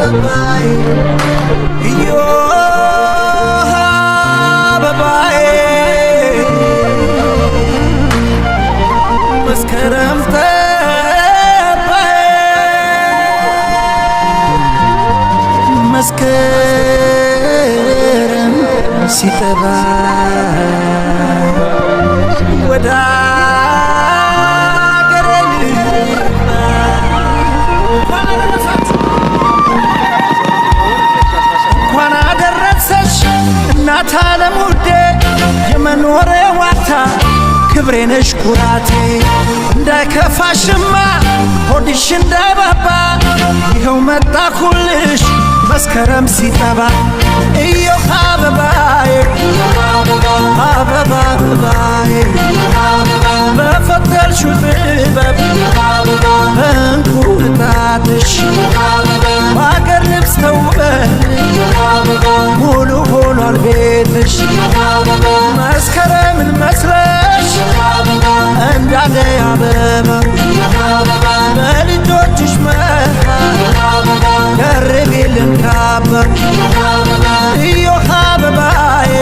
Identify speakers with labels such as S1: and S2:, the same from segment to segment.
S1: ጠባይ እዮሃ አበባዬ መስከረም ጠባይ መስከረም ሲጠባ ወደ አገሬ ልግባ። እንኳን አደረሰሽ እናት ዓለም ውዴ፣ የመኖሬ ዋታ ክብሬ ነሽ ኩራቴ። እንዳይከፋሽማ ሆድሽ እንዳይባባ ይኸው መጣኩልሽ መስከረም ሲጠባ። እዮሃ አበባዬ አበባ አበባዬ በፈተልሽው ጥበብ በእንቁጣትሽ በአገር ልብስ ተውበን ሙሉ ሆኗል ቤትሽ። መስከረምን መስለሽ እንዳደይ አበባ በልጆችሽ መሃል ደርቢልን ካባ። እዮሃ አበባዬ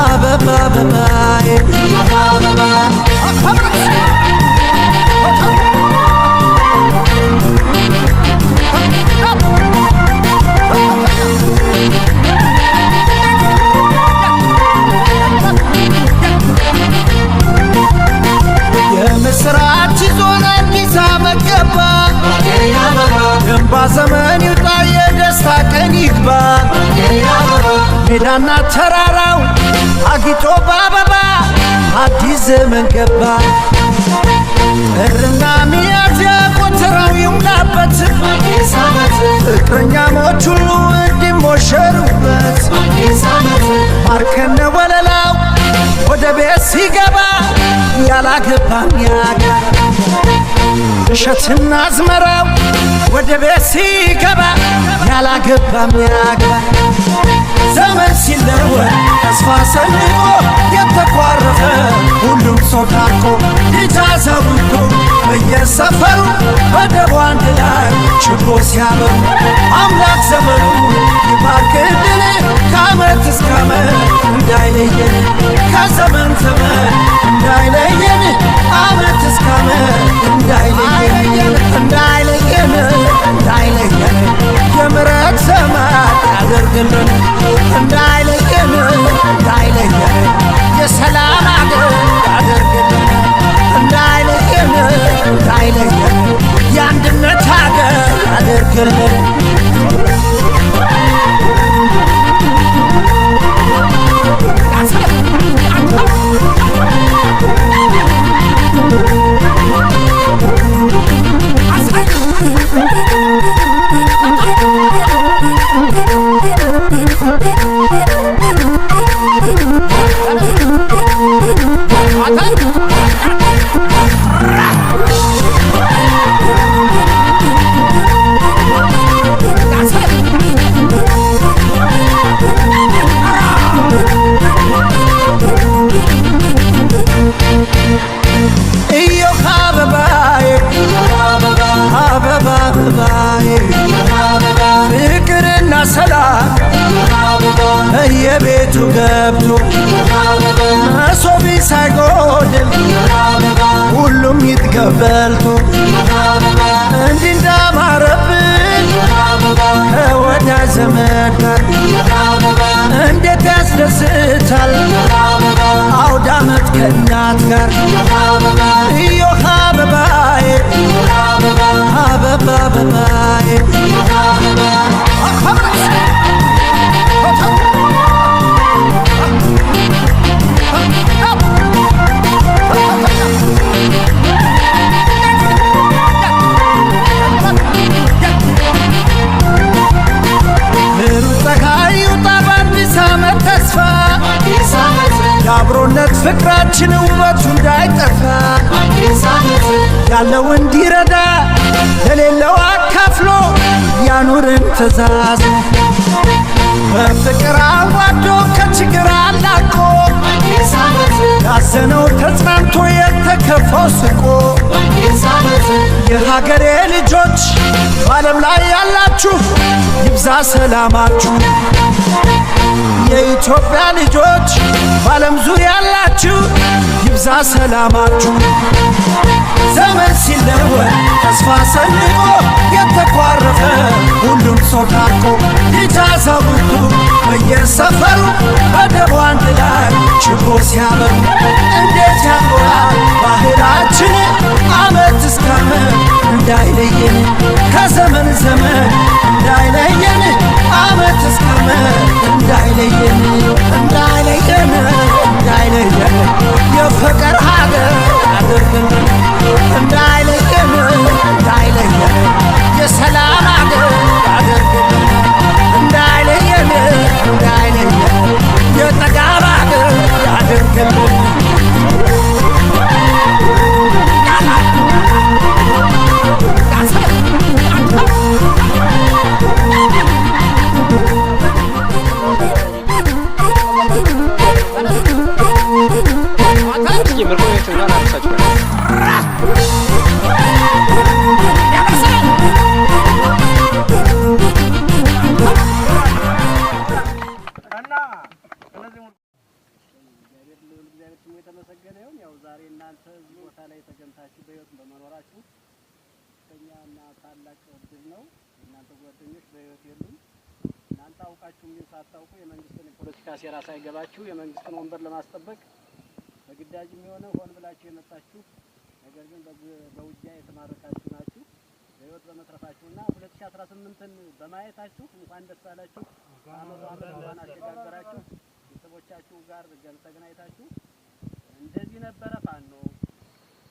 S1: አበባ አበባዬ። የምስራች ይዞን አዲስ ዓመት ገባ፣ የእምባ ዘመን ይውጣ የደስታ ቀን ይግባ። ሜዳና ተራራው አጊጦ በአበባ አዲስ ዘመን ገባ። ጥርና ሚያዝያ ጎተራው ይሙላበት፣ ፍቅረኛሞች ሁሉ እንዲሞሸሩበት። ማርከነ ወለላው ወደ ቤት ሲገባ ያላገባም ያግባ። እሸትና አዝመራው ወደ ቤት ሲገባ ያላገባም ያግባ። ዘመን ሲለወጥ ተስፋ ሰንቆ የተኳረፈ ሁሉም ሰው ታርቆ ልጅ አዛውንቱ በየሰፈሩ በደቦ አንድ ላይ ችቦ ሲያበሩ አምላክ ዘመኑ ይባርክልን ከዓመት እስከ ዓመት እንዳይለየን፣ ከዘመን ዘመን እንዳይለየን፣ ዓመት እስከ ዓመት እንዳይለየን፣ እንዳይለየን፣ እንዳይለየን፣ የምሕረት ዘመን ያደርግልን። እንዳይለየን፣ እንዳይለየን፣ የሰላም አገር ያደርግልን። እንዳይለየን፣ እንዳይለየን፣ የአንድነት አገር ያደርግልን። እዮሃ አበባዬ አበባ አበባዬ ፍቅርና ሰላም በየቤቱ ገብቶ መሶብ ሳይጎድል ሁሉም ይጥገብ በልቶ። እንዲህ እንዳማረብን ከወዳጅ ዘመድ ጋር እንዴት ያስደስታል አውደ ዓመት ከእናት ጋር። እዮሃ አበባዬ አበባ አበባዬ። ብሩህ ፀሐይ ይውጣ በአዲስ ዓመት ተስፋ፣ የአብሮነት ፍቅራችን ውበቱ እንዳይጠፋ። ያለው እንዲረዳ ለሌለው አካፍሎ ያኑርን ትእዛዝ በፍቅር አዋዶ ከችግር አላቆ ያዘነው ተጽናንቶ የተከፋው ስቆ የሀገሬ ልጆች በዓለም ላይ ያላችሁ ይብዛ ሰላማችሁ። የኢትዮጵያ ልጆች በዓለም ዙሪያ ያላችሁ ይብዛ ሰላማችሁ። ዘመን ሲለወጥ ተስፋ ሰንቆ የተኳረፈ ሁሉም ሰው ታርቆ ይታዛውቱ በየሰፈሩ በደቦ አንድ ላይ ችቦ ሲያበሩ እንዴት ያምራል ባህላችን አመት እስከ አመት እንዳይለየን ከዘመን ዘመን እንዳይለየን አመት እስከ አመት እንዳይለየን እንዳይለየን እንዳይለየን የፍቅር ሀገር አድርገን እንዳይለየን እንዳይለየን የሰላም ሀገር አድርገን እንዳይለየን እንዳይለየን የጠጋብ ሀገር አድርገን።
S2: ምርኮኞች እንኳን አደረሳችሁ።
S3: እግዚአብሔር ልዑል እግዚአብሔር ስሙ የተመሰገነ ይሁን። ያው ዛሬ እናንተ እዚህ ቦታ ላይ ተገኝታችሁ በሕይወት በመኖራችሁ ከፍተኛ እና ታላቅ እድል ነው። እናንተ ጓደኞች በሕይወት የሉም። እናንተ አውቃችሁ ግን ሳታውቁ የመንግስትን የፖለቲካ ሴራ ሳይገባችሁ የመንግስትን ወንበር ለማስጠበቅ በግዳጅም የሆነ ሆን ብላችሁ የመጣችሁ ነገር ግን በውጊያ የተማረካችሁ ናችሁ። በሕይወት በመትረፋችሁና 2018ን በማየታችሁ እንኳን ደስ አላችሁ። አመቱ አመት እንኳን አሸጋገራችሁ። ቤተሰቦቻችሁ ጋር ተገናኝታችሁ እንደዚህ ነበረ። ፋኖ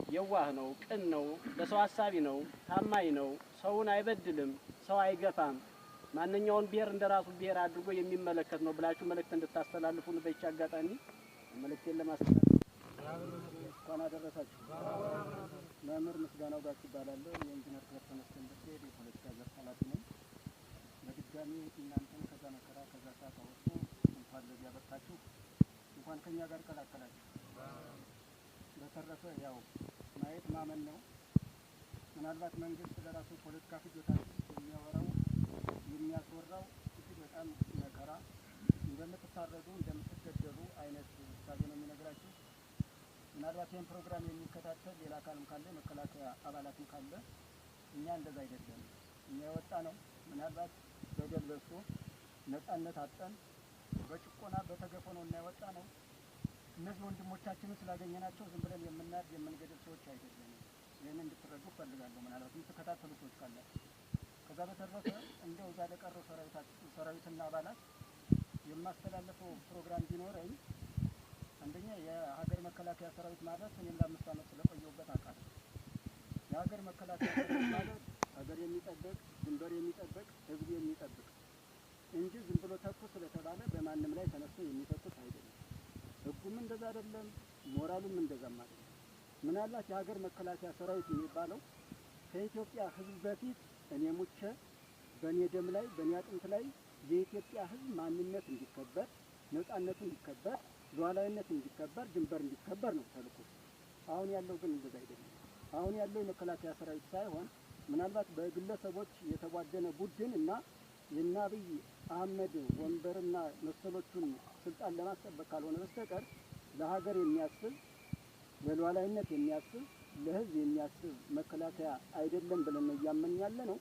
S3: የዋህ ነው፣ ቅን ነው፣ ለሰው ሀሳቢ ነው፣ ታማኝ ነው፣ ሰውን አይበድልም፣ ሰው አይገፋም፣ ማንኛውን ብሔር እንደራሱ ብሔር አድርጎ የሚመለከት ነው ብላችሁ መልእክት እንድታስተላልፉን በይቻ አጋጣሚ መልእክቴን ለማስተላለፍ እንኳን አደረሳችሁ። መምህር ምስጋናው ጋር እባላለሁ። የኢንጂነር ክበብ ተመስገን ብርጌድ የፖለቲካ ዘርፍ ኃላፊ ነኝ። በድጋሚ እናንተን ከዛ መከራ ከዛ ሰዓት አወጥቶ እንኳን ለዚህ ያበቃችሁ፣ እንኳን ከኛ ጋር ቀላቀላችሁ። በተረፈ ያው ማየት ማመን ነው። ምናልባት መንግስት ለራሱ ፖለቲካ ፍጆታ የሚያወራው የሚያስወራው እጅግ በጣም መከራ እንደምትታረዱ እንደምትገደሉ አይነት እሳቤ ነው የሚነግራችሁ። ምናልባት ይህን ፕሮግራም የሚከታተል ሌላ አካልም ካለ መከላከያ አባላትም ካለ እኛ እንደዛ አይደለም። እኛ የወጣ ነው ምናልባት በደል በዝቶ ነጻነት አጠን በጭቆና በተገፎ ነው እና የወጣ ነው። እነዚህ ወንድሞቻችንን ስላገኘናቸው ዝም ብለን የምናርድ የምንገድል ሰዎች አይደለም። ይህን እንድትረዱ እፈልጋለሁ። ምናልባት የምትከታተሉ ሰዎች ካላችሁ። ከዛ በተረፈ እንደው እዛ ለቀረው ሰራዊትና አባላት የማስተላለፈው ፕሮግራም ቢኖረኝ አንደኛ የሀገር መከላከያ ሰራዊት ማለት እኔም ለ5 ዓመት ስለቆየሁበት አውቃለሁ። የሀገር መከላከያ ሰራዊት ማለት ሀገር የሚጠብቅ ድንበር የሚጠብቅ ሕዝብ የሚጠብቅ እንጂ ዝም ብሎ ተኩስ ስለተባለ በማንም ላይ ተነስቶ የሚተኩስ አይደለም። ሕጉም እንደዛ አይደለም፣ ሞራሉም እንደዛም አይደለም። ምናልባት የሀገር መከላከያ ሰራዊት የሚባለው ከኢትዮጵያ ሕዝብ በፊት እኔ ሙቼ በኔ ደም ላይ በኔ አጥንት ላይ የኢትዮጵያ ሕዝብ ማንነት እንዲከበር፣ ነጻነቱ እንዲከበር፣ ሉዓላዊነት እንዲከበር፣ ድንበር እንዲከበር ነው ተልእኮ። አሁን ያለው ግን እንደዛ አይደለም። አሁን ያለው የመከላከያ ሰራዊት ሳይሆን ምናልባት በግለሰቦች የተቧደነ ቡድን እና የእነ አብይ አህመድ ወንበርና መሰሎቹን ስልጣን ለማስጠበቅ ካልሆነ በስተቀር ለሀገር የሚያስብ ለሉዓላዊነት የሚያስብ ለህዝብ የሚያስብ መከላከያ አይደለም ብለን ነው እያመንን ያለ ነው።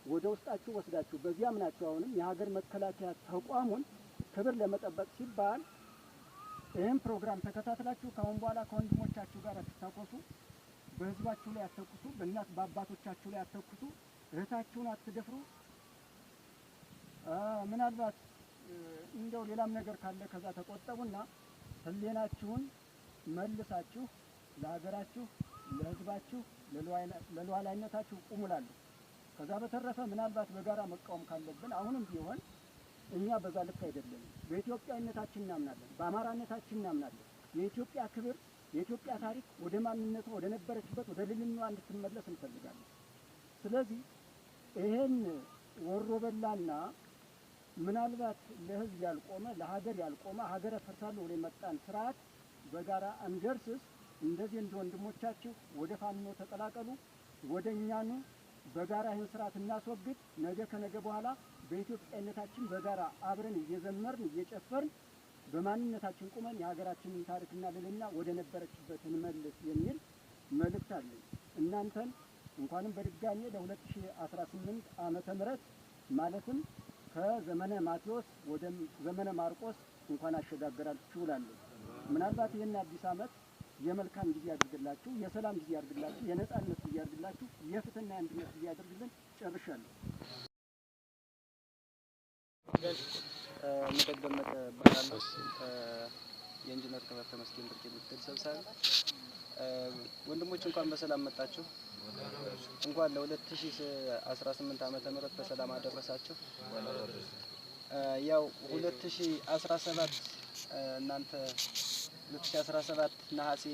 S3: ወደ ውስጣችሁ ወስዳችሁ በዚያ አምናችሁ አሁንም የሀገር መከላከያ ተቋሙን ክብር ለመጠበቅ ሲባል ይህን ፕሮግራም ተከታትላችሁ ከአሁን በኋላ ከወንድሞቻችሁ ጋር አትታኮሱ፣ በህዝባችሁ ላይ አትተኩሱ፣ በእናት በአባቶቻችሁ ላይ አትተኩሱ፣ እህታችሁን አትደፍሩ። ምናልባት እንደው ሌላም ነገር ካለ ከዛ ተቆጠቡና ህሊናችሁን መልሳችሁ ለሀገራችሁ፣ ለህዝባችሁ፣ ለሉዓላዊነታችሁ ቁሙ እላለሁ። ከዛ በተረፈ ምናልባት በጋራ መቃወም ካለብን አሁንም ቢሆን እኛ በዛ ልክ አይደለም። በኢትዮጵያዊነታችን እናምናለን፣ በአማራነታችን እናምናለን። የኢትዮጵያ ክብር የኢትዮጵያ ታሪክ ወደ ማንነቷ ወደ ነበረችበት ወደ ልዕልናዋ እንድትመለስ እንፈልጋለን። ስለዚህ ይሄን ወሮ በላና ምናልባት ለህዝብ ያልቆመ ለሀገር ያልቆመ ሀገረ ፈርሳለሁ ወደ መጣን ስርዓት በጋራ አንገርስስ። እንደዚህ እንደ ወንድሞቻችሁ ወደ ፋኖ ተቀላቀሉ፣ ወደ እኛ ኑ፣ በጋራ ይህን ስርዓት እናስወግድ። ነገ ከነገ በኋላ በኢትዮጵያነታችን በጋራ አብረን እየዘመርን እየጨፈርን በማንነታችን ቁመን የሀገራችንን ታሪክና ልዕልና ወደ ነበረችበት እንመልስ የሚል መልእክት አለኝ። እናንተን እንኳንም በድጋሜ ለ2018 ዓመተ ምህረት ማለትም ከዘመነ ማቴዎስ ወደ ዘመነ ማርቆስ እንኳን አሸጋገራችሁ እላለሁ። ምናልባት ይህን አዲስ ዓመት የመልካም ጊዜ ያድርግላችሁ፣ የሰላም ጊዜ ያድርግላችሁ፣ የነጻነት ጊዜ ያድርግላችሁ፣ የፍትህና የአንድነት ጊዜ ያድርግልን። ጨርሻለሁ።
S2: ምደግ ደመቀ እባላለሁ። የኢንጂነር ክብረት ተመስገን ብርጌድ ምክትል ሰብሳቢ። ወንድሞች እንኳን በሰላም መጣችሁ። እንኳን ለ2018 ዓመተ ምህረት በሰላም አደረሳችሁ። ያው 2017 እናንተ 2017 ነሐሴ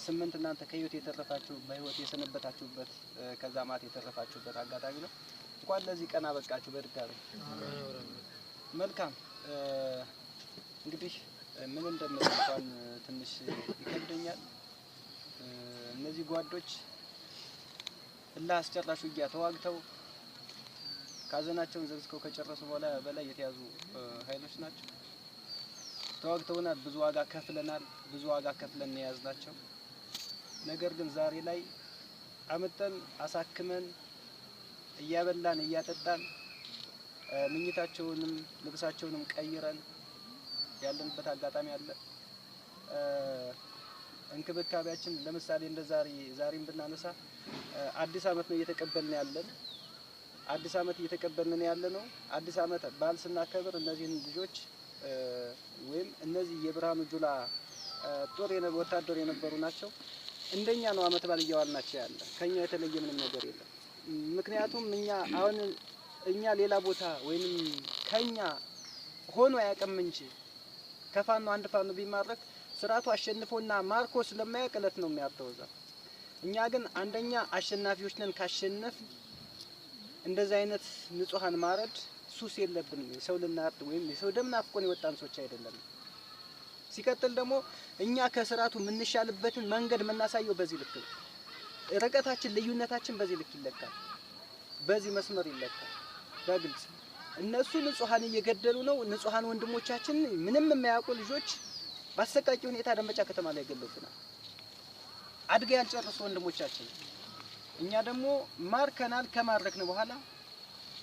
S2: 8 እናንተ ከህይወት የተረፋችሁ በህይወት የሰነበታችሁበት ከዛ ማት የተረፋችሁበት አጋጣሚ ነው። እንኳን ለዚህ ቀን አበቃችሁ በድጋሚ። መልካም፣ እንግዲህ ምን እንደምል እንኳን ትንሽ ይከብደኛል። እነዚህ ጓዶች እልህ አስጨራሽ ውጊያ ተዋግተው ካዘናቸውን ዘግዝከው ከጨረሱ በኋላ በላይ የተያዙ ኃይሎች ናቸው። ተዋግተውናል፣ ብዙ ዋጋ ከፍለናል፣ ብዙ ዋጋ ከፍለን የያዝናቸው። ነገር ግን ዛሬ ላይ አምጠን አሳክመን እያበላን እያጠጣን ምኝታቸውንም ልብሳቸውንም ቀይረን ያለንበት አጋጣሚ አለ። እንክብካቤያችን ለምሳሌ እንደ ዛሬ ዛሬም ብናነሳ አዲስ አመት ነው እየተቀበልን ያለን። አዲስ አመት እየተቀበልን ያለ ነው። አዲስ አመት በዓል ስናከብር እነዚህን ልጆች ወይም እነዚህ የብርሃኑ ጁላ ጦር ወታደር የነበሩ ናቸው። እንደኛ ነው አመት በዓል እያዋልናቸው ያለ። ከኛ የተለየ ምንም ነገር የለም። ምክንያቱም እኛ አሁን እኛ ሌላ ቦታ ወይንም ከኛ ሆኖ አያውቅም እንጂ ከፋኖ አንድ ፋኖ ቢማረክ ስርዓቱ አሸንፎና ማርኮ ስለማያውቅ እለት ነው የሚያርደው እዛ። እኛ ግን አንደኛ አሸናፊዎች ነን። ካሸነፍ እንደዚህ አይነት ንጹሃን ማረድ ሱስ የለብንም። የሰው ልናርድ ወይም የሰው ደም ናፍቆን የወጣን ሰዎች አይደለም። ሲቀጥል ደግሞ እኛ ከስርዓቱ የምንሻልበትን መንገድ የምናሳየው በዚህ ልክ ነው። ርቀታችን፣ ልዩነታችን በዚህ ልክ ይለካል። በዚህ መስመር ይለካል በግልጽ። እነሱ ንጹሃን እየገደሉ ነው። ንጹሃን ወንድሞቻችን ምንም የማያውቁ ልጆች በአሰቃቂ ሁኔታ ደንበጫ ከተማ ላይ ገለውብናል። አድገው ያልጨረሱ ወንድሞቻችን እኛ ደግሞ ማርከናል። ከማረክን በኋላ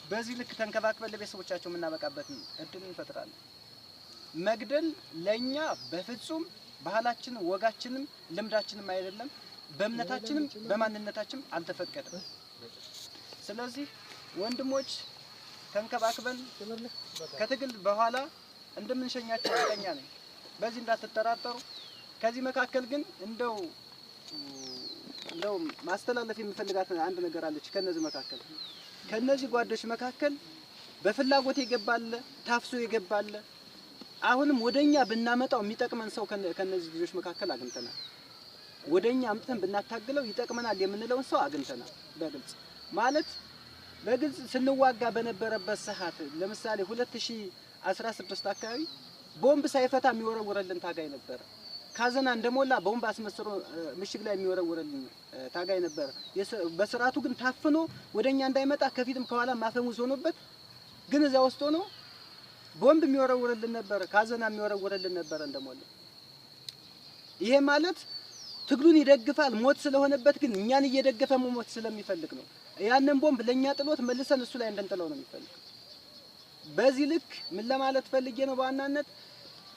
S2: በዚህ ልክ ተንከባክበን ለቤተሰቦቻቸው የምናበቃበትን እድል እንፈጥራለን። መግደል ለኛ በፍጹም ባህላችንም ወጋችንም ልምዳችንም አይደለም። በእምነታችንም በማንነታችንም አልተፈቀደም። ስለዚህ ወንድሞች ተንከባክበን ከትግል በኋላ እንደምንሸኛቸው እርግጠኛ ነኝ። በዚህ እንዳትጠራጠሩ። ከዚህ መካከል ግን እንደው ማስተላለፍ የምፈልጋት አንድ ነገር አለች። ከነዚህ መካከል ከነዚህ ጓዶች መካከል በፍላጎት የገባለ ታፍሶ የገባለ አሁንም ወደኛ ብናመጣው የሚጠቅመን ሰው ከነዚህ ልጆች መካከል አግኝተናል። ወደኛ አምጥተን ብናታግለው ይጠቅመናል የምንለውን ሰው አግኝተናል። በግልጽ ማለት በግልጽ ስንዋጋ በነበረበት ሰዓት ለምሳሌ 2016 አካባቢ ቦምብ ሳይፈታ የሚወረውረልን ታጋይ ነበር። ካዘና እንደሞላ ቦምብ አስመስሮ ምሽግ ላይ የሚወረውረልን ታጋይ ነበር። በስርዓቱ ግን ታፍኖ ወደኛ እንዳይመጣ ከፊትም ከኋላ ማፈሙዝ ሆኖበት ግን እዚያ ውስጥ ሆኖ ቦምብ የሚወረውርልን ነበር፣ ካዘና የሚወረውርልን ነበር እንደሞላ። ይሄ ማለት ትግሉን ይደግፋል። ሞት ስለሆነበት ግን እኛን እየደገፈ መሞት ስለሚፈልግ ነው። ያንን ቦምብ ለኛ ጥሎት መልሰን እሱ ላይ እንድንጥለው ነው የሚፈልግ። በዚህ ልክ ምን ለማለት ፈልጌ ነው፣ በዋናነት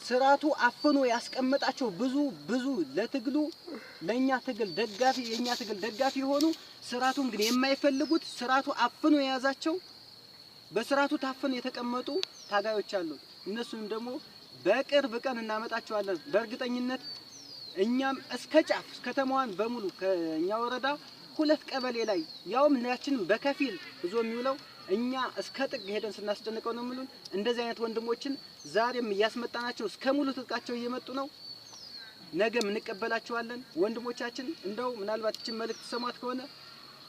S2: ስርዓቱ አፍኖ ያስቀመጣቸው ብዙ ብዙ ለትግሉ ለኛ ትግል ደጋፊ የኛ ትግል ደጋፊ የሆኑ ስርዓቱን ግን የማይፈልጉት ስርዓቱ አፍኖ የያዛቸው በስርዓቱ ታፍነው የተቀመጡ ታጋዮች አሉ። እነሱንም ደግሞ በቅርብ ቀን እናመጣቸዋለን በእርግጠኝነት። እኛም እስከ ጫፍ ከተማዋን በሙሉ ከኛ ወረዳ 2 ቀበሌ ላይ ያውም ያችንን በከፊል ብዙ የሚውለው እኛ እስከ ጥግ ሄደን ስናስጨንቀው ነው የሚሉን። እንደዚህ አይነት ወንድሞችን ዛሬም እያስመጣናቸው እስከ ሙሉ ትጥቃቸው እየመጡ ነው። ነገም እንቀበላቸዋለን። ወንድሞቻችን እንደው ምናልባት እቺን መልእክት ሰሟት ከሆነ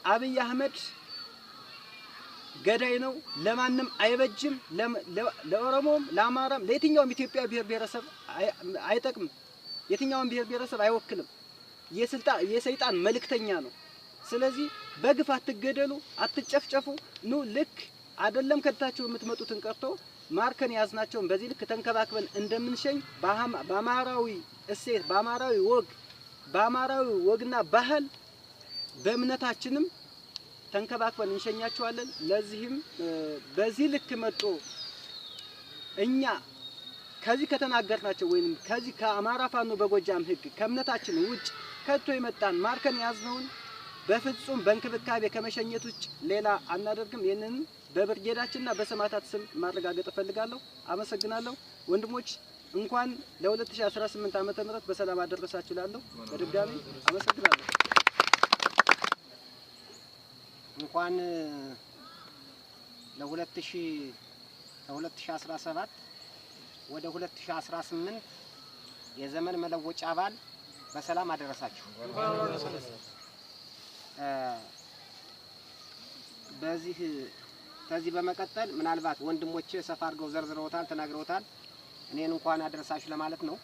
S2: አብይ አህመድ ገዳይ ነው፣ ለማንም አይበጅም። ለኦሮሞም፣ ለአማራም፣ ለየትኛውም ኢትዮጵያ ብሔር ብሔረሰብ አይጠቅምም። የትኛውም ብሔር ብሔረሰብ አይወክልም። የሰይጣን መልእክተኛ ነው። ስለዚህ በግፍ አትገደሉ፣ አትጨፍጨፉ። ኑ ልክ አይደለም ከድታችሁ የምትመጡትን ቀርቶ ማርከን ያዝናቸውን በዚህ ልክ ተንከባክበን እንደምንሸኝ በአማራዊ እሴት፣ በአማራዊ ወግ፣ በአማራዊ ወግና ባህል በእምነታችንም ተንከባክበን እንሸኛቸዋለን። ለዚህም በዚህ ልክ መጥቶ እኛ ከዚህ ከተናገርናቸው ወይንም ከዚህ ከአማራ ፋኖ በጎጃም ሕግ ከእምነታችን ውጭ ከቶ የመጣን ማርከን ያዝነውን በፍጹም በእንክብካቤ ከመሸኘት ውጭ ሌላ አናደርግም። ይህንን በብርጌዳችንና በሰማዕታት ስም ማረጋገጥ እፈልጋለሁ። አመሰግናለሁ ወንድሞች። እንኳን ለ2018 ዓመተ ምህረት በሰላም አደረሳችሁ እላለሁ። በድጋሚ አመሰግናለሁ።
S3: እንኳን ለ2017 ወደ 2018 የዘመን መለወጫ በዓል በሰላም አደረሳችሁ። በዚህ ከዚህ በመቀጠል ምናልባት ወንድሞቼ ሰፋ አድርገው ዘርዝረውታል፣ ተናግረውታል። እኔን እንኳን አደረሳችሁ ለማለት ነው።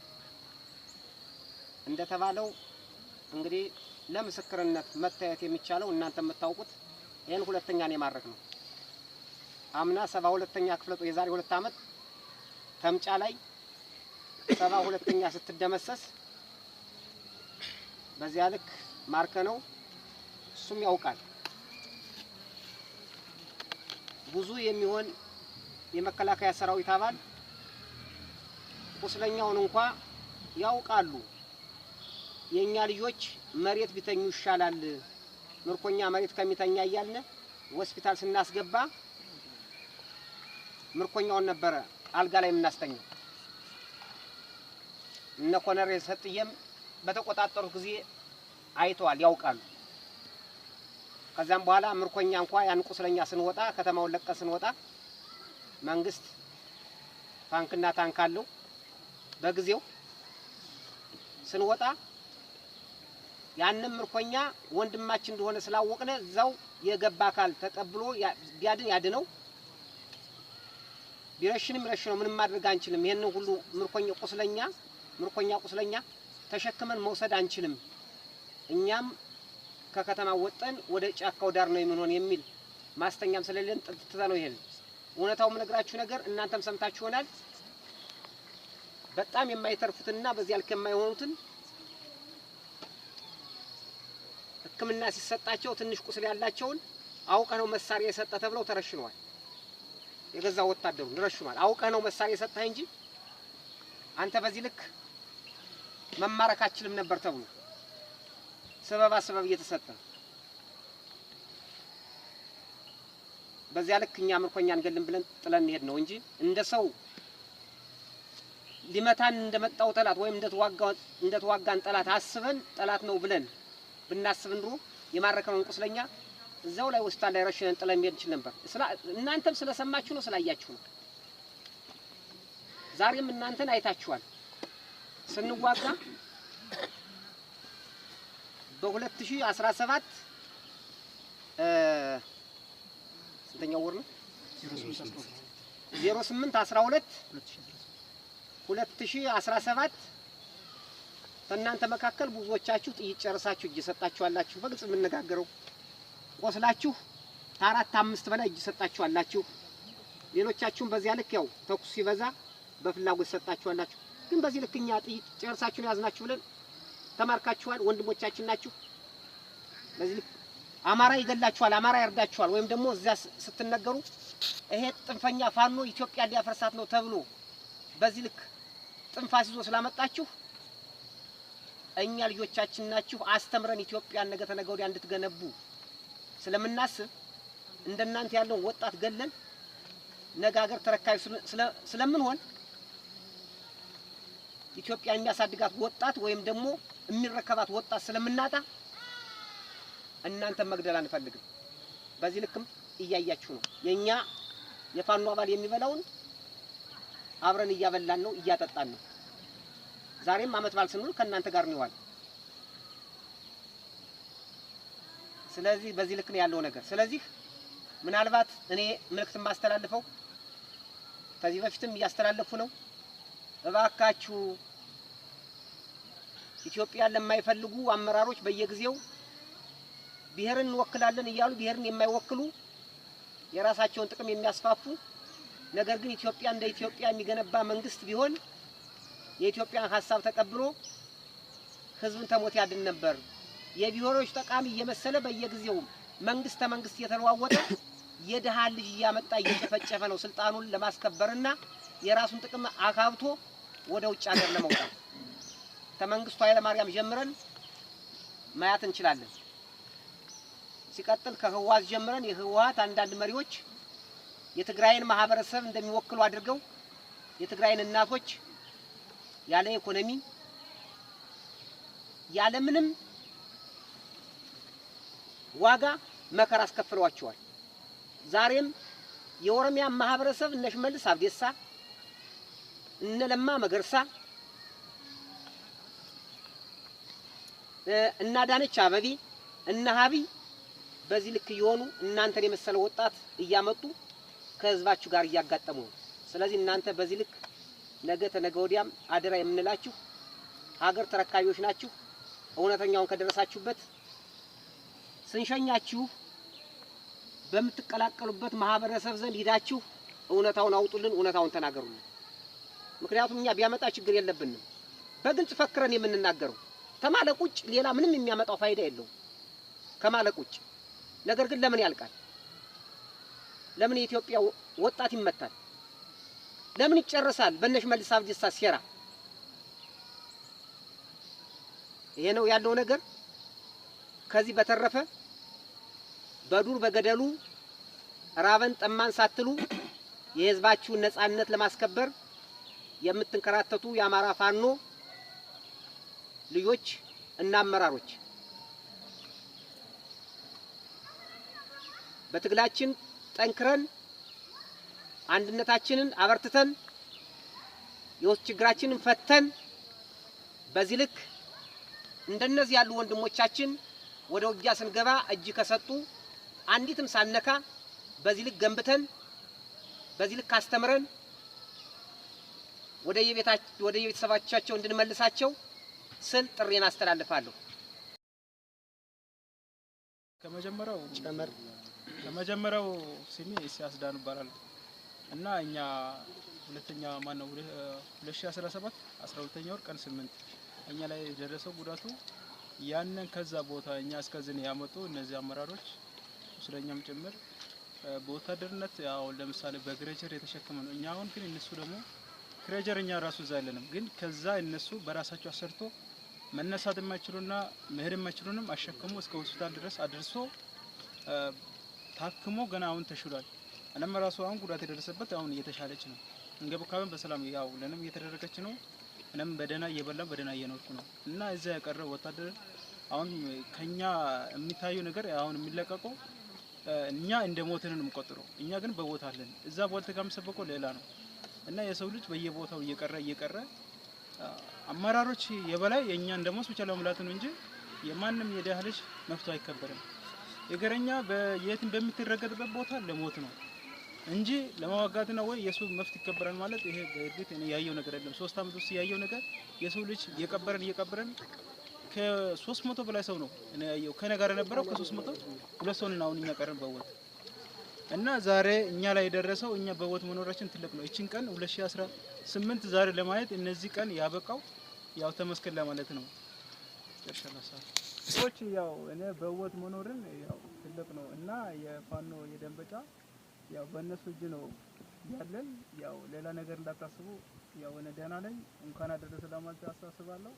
S3: እንደተባለው እንግዲህ ለምስክርነት መታየት የሚቻለው እናንተ የምታውቁት ይሄን ሁለተኛ ነው የማድረግ ነው። አምና 72ኛ ክፍለ ጦር የዛሬ 2 ዓመት ተምጫ ላይ 72ኛ ስትደመሰስ በዚያ ልክ ማርከ ነው፣ እሱም ያውቃል። ብዙ የሚሆን የመከላከያ ሰራዊት አባል ቁስለኛውን እንኳ ያውቃሉ። የኛ ልጆች መሬት ቢተኙ ይሻላል ምርኮኛ መሬት ከሚተኛ እያልን ሆስፒታል ስናስገባ ምርኮኛውን ነበረ አልጋ ላይ የምናስተኛው። እነ ኮነሬ ሰጥየም በተቆጣጠሩት ጊዜ አይተዋል፣ ያውቃሉ። ከዛም በኋላ ምርኮኛ እንኳ ያን ቁስለኛ ስንወጣ ከተማውን ለቀን ስንወጣ መንግስት ታንክና ታንክ አለው። በጊዜው ስንወጣ ያንም ምርኮኛ ወንድማችን እንደሆነ ስላወቅነ እዛው የገባ አካል ተቀብሎ ቢያድን ያድነው፣ ቢረሽንም ይረሽነው፣ ምንም ማድረግ አንችልም። ይሄንን ሁሉ ምርኮኛ ቁስለኛ ምርኮኛ ቁስለኛ ተሸክመን መውሰድ አንችልም። እኛም ከከተማ ወጠን ወደ ጫካው ዳር ነው የምንሆን የሚል ማስተኛም ስለሌለን ጥጥታ ነው። ይሄን እውነታው የምነግራችሁ ነገር እናንተም ሰምታችሁ ይሆናል። በጣም የማይተርፉትና በዚያ ልክ የማይሆኑትን ሕክምና ሲሰጣቸው ትንሽ ቁስል ያላቸውን አውቀህ ነው መሳሪያ የሰጠ ተብለው ተረሽነዋል። የገዛ ወታደሩ ረሽኗል። አውቀህ ነው መሳሪያ የሰጠህ እንጂ አንተ በዚህ ልክ መማረክ አትችልም ነበር ተብሎ ሰበባ ሰበብ እየተሰጠ በዚያ ልክ እኛ ምርኮኛ አንገልም ብለን ጥለን እንሄድ ነው እንጂ እንደ ሰው ሊመታን እንደመጣው ጠላት ወይም እንደተዋጋን ጠላት አስበን ጠላት ነው ብለን ብናስብ ኑሮ የማረከነውን ቁስለኛ እዛው ላይ ሆስፒታል ላይ ረሽነን ጥለን መሄድ እንችል ነበር። እናንተም ስለሰማችሁ ነው፣ ስላያችሁ ነው። ዛሬም እናንተን አይታችኋል። ስንዋጋ በ2017 ስንተኛው ወር ነው? 08 12 2017 በእናንተ መካከል ብዙዎቻችሁ ጥይት ጨርሳችሁ እጅ ሰጣችኋላችሁ። በግልጽ የምንነጋገረው ቆስላችሁ ከአራት አምስት በላይ እጅ ሰጣችኋላችሁ። ሌሎቻችሁም በዚያ ልክ ያው ተኩስ ሲበዛ በፍላጎት ሰጣችኋላችሁ። ግን በዚህ ልክ እኛ ጥይት ጨርሳችሁ ነው ያዝናችሁ ብለን ተማርካችኋል። ወንድሞቻችን ናችሁ። በዚህ ልክ አማራ ይገላችኋል፣ አማራ ያርዳችኋል፣ ወይም ደግሞ እዚያ ስትነገሩ ይሄ ጥንፈኛ ፋኖ ኢትዮጵያ ሊያፈርሳት ነው ተብሎ በዚህ ልክ ጥንፋስ ይዞ ስላመጣችሁ እኛ ልጆቻችን ናችሁ አስተምረን ኢትዮጵያን ነገ ተነገ ወዲያ እንድትገነቡ ስለምናስብ እንደናንተ ያለውን ወጣት ገለን ነገ ሀገር ተረካቢ ስለምንሆን ኢትዮጵያ የሚያሳድጋት ወጣት ወይም ደግሞ የሚረከባት ወጣት ስለምናጣ እናንተ መግደል አንፈልግም። በዚህ ልክም እያያችሁ ነው። የኛ የፋኖ አባል የሚበላውን አብረን እያበላን ነው፣ እያጠጣን ነው። ዛሬም አመት በዓል ስንውል ከእናንተ ጋር ነው። ስለዚህ በዚህ ልክ ነው ያለው ነገር። ስለዚህ ምናልባት እኔ መልእክት የማስተላልፈው ከዚህ በፊትም እያስተላለፉ ነው። እባካችሁ
S4: ኢትዮጵያን ለማይፈልጉ አመራሮች በየጊዜው ብሔርን እንወክላለን እያሉ ብሔርን የማይወክሉ፣ የራሳቸውን ጥቅም የሚያስፋፉ፣ ነገር ግን ኢትዮጵያ እንደ ኢትዮጵያ የሚገነባ መንግስት ቢሆን የኢትዮጵያን ሀሳብ ተቀብሎ ህዝብን ተሞት ያድን ነበር። የብሔሮች ጠቃሚ እየመሰለ በየጊዜው መንግስት ተመንግስት እየተለዋወጠ የድሃ ልጅ እያመጣ እየጨፈጨፈ ነው ስልጣኑን ለማስከበርና የራሱን ጥቅም አካብቶ ወደ ውጭ ሀገር ለመውጣት። ከመንግስቱ ኃይለማርያም ጀምረን ማየት እንችላለን። ሲቀጥል ከህወሓት ጀምረን የህወሓት አንዳንድ መሪዎች የትግራይን ማህበረሰብ እንደሚወክሉ አድርገው የትግራይን እናቶች ያለ ኢኮኖሚ፣ ያለ ምንም ዋጋ መከራ አስከፍለዋቸዋል። ዛሬም የኦሮሚያ ማህበረሰብ እነ ሽመልስ አብዲሳ፣ እነ ለማ መገርሳ፣ እነ አዳነች አበቤ፣ እነ ሀቢይ በዚህ ልክ እየሆኑ እናንተን የመሰለ ወጣት እያመጡ ከህዝባችሁ ጋር እያጋጠሙ ነው። ስለዚህ እናንተ በዚህ ልክ ነገ ተነገ ወዲያም አደራ የምንላችሁ ሀገር ተረካቢዎች ናችሁ። እውነተኛውን ከደረሳችሁበት ስንሸኛችሁ በምትቀላቀሉበት ማህበረሰብ ዘንድ ሂዳችሁ እውነታውን አውጡልን፣ እውነታውን ተናገሩልን። ምክንያቱም እኛ ቢያመጣ ችግር የለብንም። በግልጽ ፈክረን የምንናገረው ተማለቅ ውጭ ሌላ ምንም የሚያመጣው ፋይዳ የለውም ከማለቅ ውጭ። ነገር ግን ለምን ያልቃል? ለምን የኢትዮጵያ ወጣት ይመታል? ለምን ይጨረሳል? በእነ ሽመልስ አብዲሳ ሴራ። ይሄ ነው ያለው ነገር። ከዚህ በተረፈ በዱር በገደሉ ራበን ጠማን ሳትሉ የህዝባችሁን ነጻነት ለማስከበር የምትንከራተቱ የአማራ ፋኖ ልጆች እና አመራሮች፣ በትግላችን ጠንክረን፣ አንድነታችንን አበርትተን፣ የውስጥ ችግራችንን ፈተን በዚህ ልክ እንደነዚህ ያሉ ወንድሞቻችን ወደ ውጊያ ስንገባ እጅ ከሰጡ አንዲትም ሳነካ በዚህ ልክ ገንብተን፣ በዚህ ልክ አስተምረን ወደ የቤተሰባቻቸው እንድንመልሳቸው ስል ጥሪዬን አስተላልፋለሁ።
S5: ከመጀመሪያው ስሜ ኢሳያስ ዳኑ እባላለሁ እና እኛ ሁለተኛ ማነው 2017 12ኛ ወር ቀን 8 እኛ ላይ የደረሰው ጉዳቱ ያንን ከዛ ቦታ እኛ እስከዚህ ያመጡ እነዚህ አመራሮች ቁስለኛም ጭምር በወታደርነት ያው ለምሳሌ በ stretcher የተሸከመ ነው። እኛ አሁን ግን እነሱ ደግሞ stretcher እኛ ራሱ እዛ የለንም፣ ግን ከዛ እነሱ በራሳቸው አሰርቶ መነሳት የማይችሉና መሄድ የማይችሉንም አሸክሞ እስከ ሆስፒታል ድረስ አድርሶ ታክሞ ገና አሁን ተሽሏል። እኔም ራሱ አሁን ጉዳት የደረሰበት አሁን እየተሻለች ነው። እንክብካቤም በሰላም ያው ለንም እየተደረገች ነው። እኔም በደህና እየበላ በደህና እየኖርኩ ነው። እና እዛ የቀረው ወታደር አሁን ከኛ የሚታየው ነገር አሁን የሚለቀቀው እኛ እንደ ሞትን ነው የምንቆጥረው። እኛ ግን በቦታ አለን። እዛ ፖለቲካ የሚሰበከው ሌላ ነው። እና የሰው ልጅ በየቦታው እየቀረ እየቀረ አመራሮች የበላይ የእኛን ደሞዝ ብቻ ለመሙላት ነው እንጂ የማንም የደሃ ልጅ መብቱ አይከበርም። እግረኛ በየትም በምትረገጥበት ቦታ ለሞት ነው እንጂ ለመዋጋት ነው ወይ የሰው መብት ይከበራል ማለት ይሄ በእርግጥ እኔ ያየው ነገር አይደለም። 3 አመት ውስጥ ያየው ነገር የሰው ልጅ እየቀበረን እየቀበረን ከ300 በላይ ሰው ነው እኔ ያየው። ከኔ ጋር የነበረው ከ300 ሁለት ሰው ነን አሁን እኛ ቀረን በህይወት። እና ዛሬ እኛ ላይ የደረሰው እኛ በህይወት መኖራችን ትልቅ ነው። እቺን ቀን 2018 ዛሬ ለማየት እነዚህ ቀን ያበቃው ያው ተመስገን ለማለት ነው። ጨርሻለሁ። ሰዎች ያው እኔ በህይወት መኖርን ያው ትልቅ ነው እና የፋኖ የደንበጫ ያው በእነሱ እጅ ነው ያለን። ያው ሌላ ነገር እንዳታስቡ። ያው እኔ ደህና ነኝ። እንኳን አደረሰ ለማለት አሳስባለሁ።